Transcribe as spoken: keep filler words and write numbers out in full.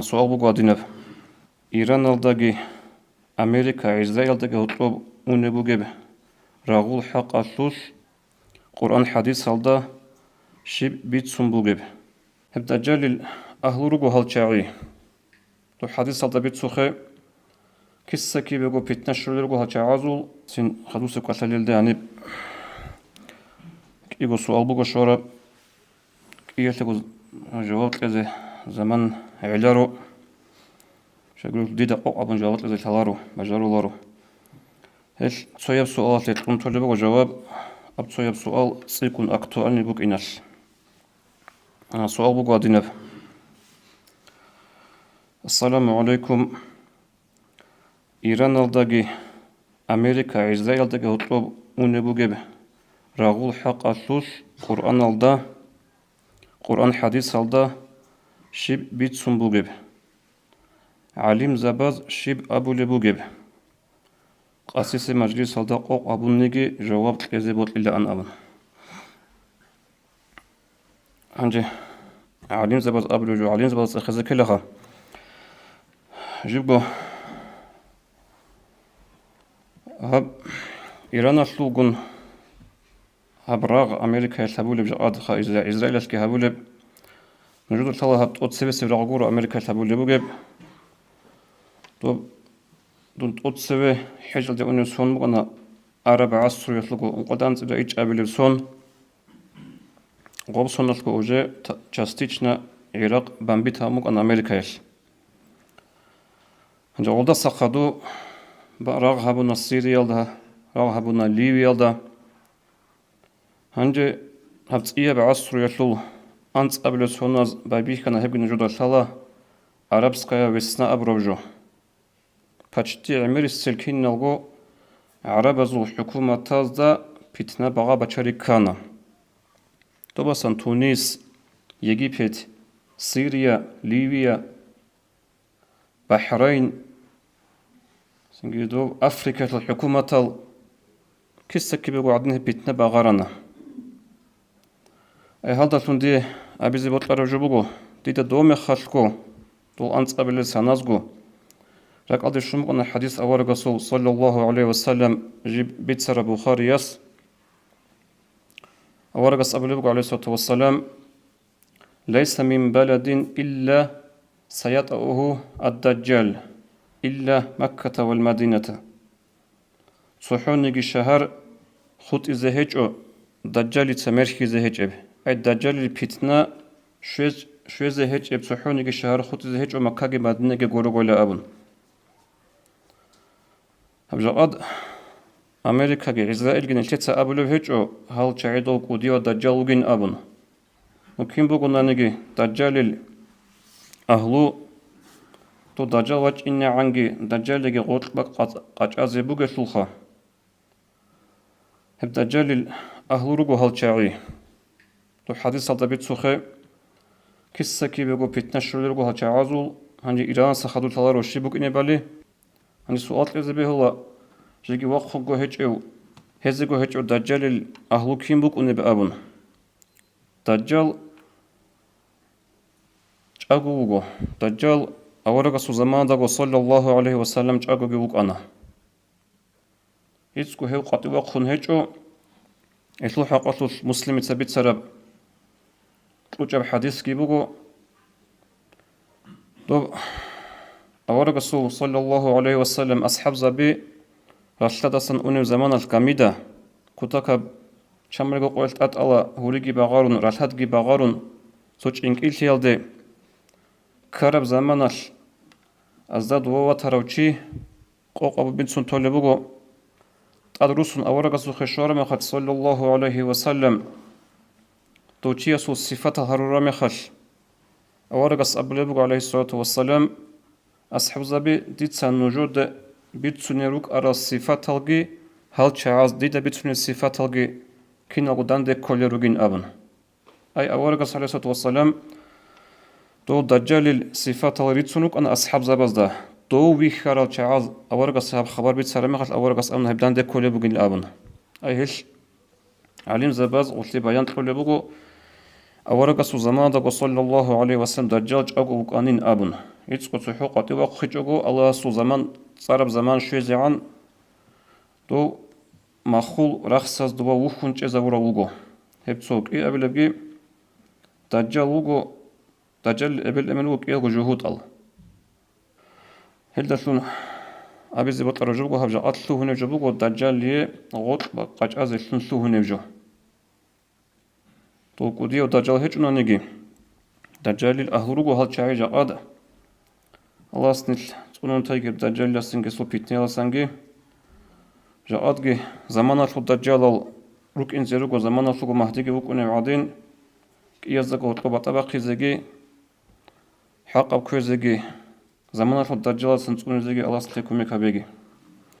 Суал буго гьадинаб: Ираналдаги Америка ГӀизраилалдаги гьоркьоб унеб бугеб рагъул хӀакъалъулъ Къуръан-хӀадисалда щиб бицун бугеб? Гьеб Дажжалил агьлу руго гьал чагӀи. Доб хӀадисалда бицухъе, киса-кибего питна щолел руго гьал чагӀазул. Цин хадусеб кӀалъалелде гьаниб кӀиго суал буго щвараб. КӀиялъего жаваб кьезе заман гӀеларо. Щайгурелъул дида къокъ абун жаваб кьезе лъаларо, бажаруларо. Гьелъ цояб суалалъе кьун толеб буго жаваб, аб цояб суал цӀикӀкӀун актуальный букӀиналъ. А, суал буго гьадинаб. Ассаламу гӀалайкум. Ираналдаги Америка ГӀизраилалдаги гьоркьоб унеб бугеб рагъул хӀакъалъулъ Къуръаналда, Къуръан-хӀадисалда щиб бицун бугеб? ГӀалимзабаз щиб абулеб бугеб? Къасисе мажлисалда къокъ абуниги жаваб кьезе бокьилаан абун. Гьанже гӀалимзабаз абулеб жо, гӀалимзабаз цӀехезе ккелаха. Жибго гьаб Ираналъулгун гьаб рагъ Америкаялъ гьабулеб жакъа, Изра-, Израилалъги гьабулеб, нужеда лъала гьаб тӀоцебесеб рагъ гуро Америкаялъ гьабулеб бугеб. Доб-, дун тӀоцеве хӀежалде унев сон букӀана араб гӀасруялъулго ункъоялда анцӀила ичӀабилеб сон. Гъоб соналъго уже та-, частично ГӀиракъ бомбит гьабун букӀана Америкаялъ. Гьанже гъолдаса хадуб ба-, рагъ гьабуна Сириялда, рагъ гьабуна Ливиялда. Гьанже гьаб цӀияб гӀасруялъул анцӀабилеб соназ байбихьана, гьебги нужеда лъала арабская весна абураб жо. Пачти гӀемерисел киналго гӀарабазул хӀукуматазда питна багъа-бачари ккана. Добасан Тунис, Египет, Сирия, Ливия, Бахрейн, цинги доб Африкалъул хӀукуматал киса-кибего гӀадин гьеб питна багъарана. Ай, гьалдалъун дие абизе бокьараб жо буго, дида дов мехалъго, дол анцӀабилел саназго, ракӀалде щун букӀана хӀадис аварагасул, саллаллагьу гӀалайгьи ва саллам, жиб бицараб Бухарияс. Аварагас абулеб буго, гӀалайгьиссалату вассалам: «Лайса мин баладин илла саятӀаугьу ад-Дажжал, илла Макката вал Мадината». ЦохӀониги шагьар хутӀизе гьечӀо Дажжалица мерхьизе гьечӀеб. Ай, Дажжалил питна щвез-, щвезе гьечӀеб цохӀониги шагьар хутӀизе гьечӀо Маккаги Мадинаги гурогойилан абун. Гьаб жакъад Америкаги ГӀизраилги нилъеца абулеб гьечӀо, гьал чагӀи дов кӀудияв Дажжал вугин абун. Ну, кин бугонаниги Дажжалил агьлу, дов Дажжал вачӀинегӀанги Дажжалиги гъоркь бакӀ къац-, къачӀазе бугелъулха. Гьеб Дажжалил агьлу руго гьал чагӀи. Доб хӀадисалда бицухъе, киса-кибего питна щолел руго гьал чагӀазул, гьанже Иранаса хадур лъаларо щиб букӀинебали. Гьанже суал кьезе бегьула, жеги вахъуго гьечӀев, гьезего гьечӀев Дажжалил агьлу кин букӀунеб абун. Дажжал чӀаго вуго. Дажжал аварагасул заманадаго, саллаллагьу гӀалайгьи ва саллам, чӀагоги вукӀана. ГьецӀго гьев къватӀивахъун гьечӀо. Гьелъул хӀакъалъулъ Муслимица бицараб кьучӀаб хӀадисги буго. Доб аварагасул, саллаллагьу гӀалайгьи ва саллам, асхӀабзаби ралъадасан унеб заманалъ гамида, кутакаб чамриго къоялъ тӀатӀала гьуриги багъарун, ралъадги багъарун, цо чӀинкӀиллъиялде ккараб заманалъ азда дова ватарав чи къокъ абун бицун толеб буго. ТӀад руссун аварагасухъе щвараб мехалъ, саллаллагьу гӀалайгьи ва саллам, дов чиясул сифатал гьарураб мехалъ, аварагас абулеб буго, гӀалайгьиссалату вассалам: «АсхӀабзаби, дица нужеда бицунел рукӀарал сифаталги, гьал чагӀаз дида бицунел сифаталги киналго данде кколел ругин», — абун. Ай, аварагас, гӀалайгьиссалату вассалам, дов Дажжалил сифатал рицун рукӀана асхӀабзабазда. Дов вихьарал чагӀаз аварагас гьаб хабар бицараб мехалъ, аварагас абуна гьеб данде кколеб бугин абун. Ай, гьелъ гӀалимзабаз гъулъи баян кьолеб буго, аварагасул заманадаго, саллаллагьу гӀалайгьи ва саллам, Дажжал чӀаго вукӀанин абун. ГӀицӀго цохӀо къватӀив вахъинчӀого, Аллагьасул заман, цӀараб заман щвезегӀан, дов махул рахсаз дова вухьун чӀезавурав вуго. Гьеб цо кӀиабилебги Дажжал вуго, Дажжал эбел-эмен вуго кӀиялго жугьутӀал. Гьелдалъун абизе бокьараб жо буго, гьаб жакъа лъугьунеб жо буго, Дажжалие гъоркь къачӀазе лъун лъугьунеб жо. Дов кӀудияв Дажжал гьечӀонаниги, Дажжалил агьлу руго гьал чагӀи жакъада. Аллагьас нилъ цӀунун тайги Дажжалиласанги гьесул питнаяласанги. Жакъадги заманалъул Дажжалал рукӀинзе руго, заманалъулго Магьдиги вукӀунев гӀадин, кӀияздаго гьоркьоб батӀа бахъизеги, хӀакъаб кквезеги, заманалъул Дажжаласан цӀунизеги Аллагьас нилъее кумек гьабеги.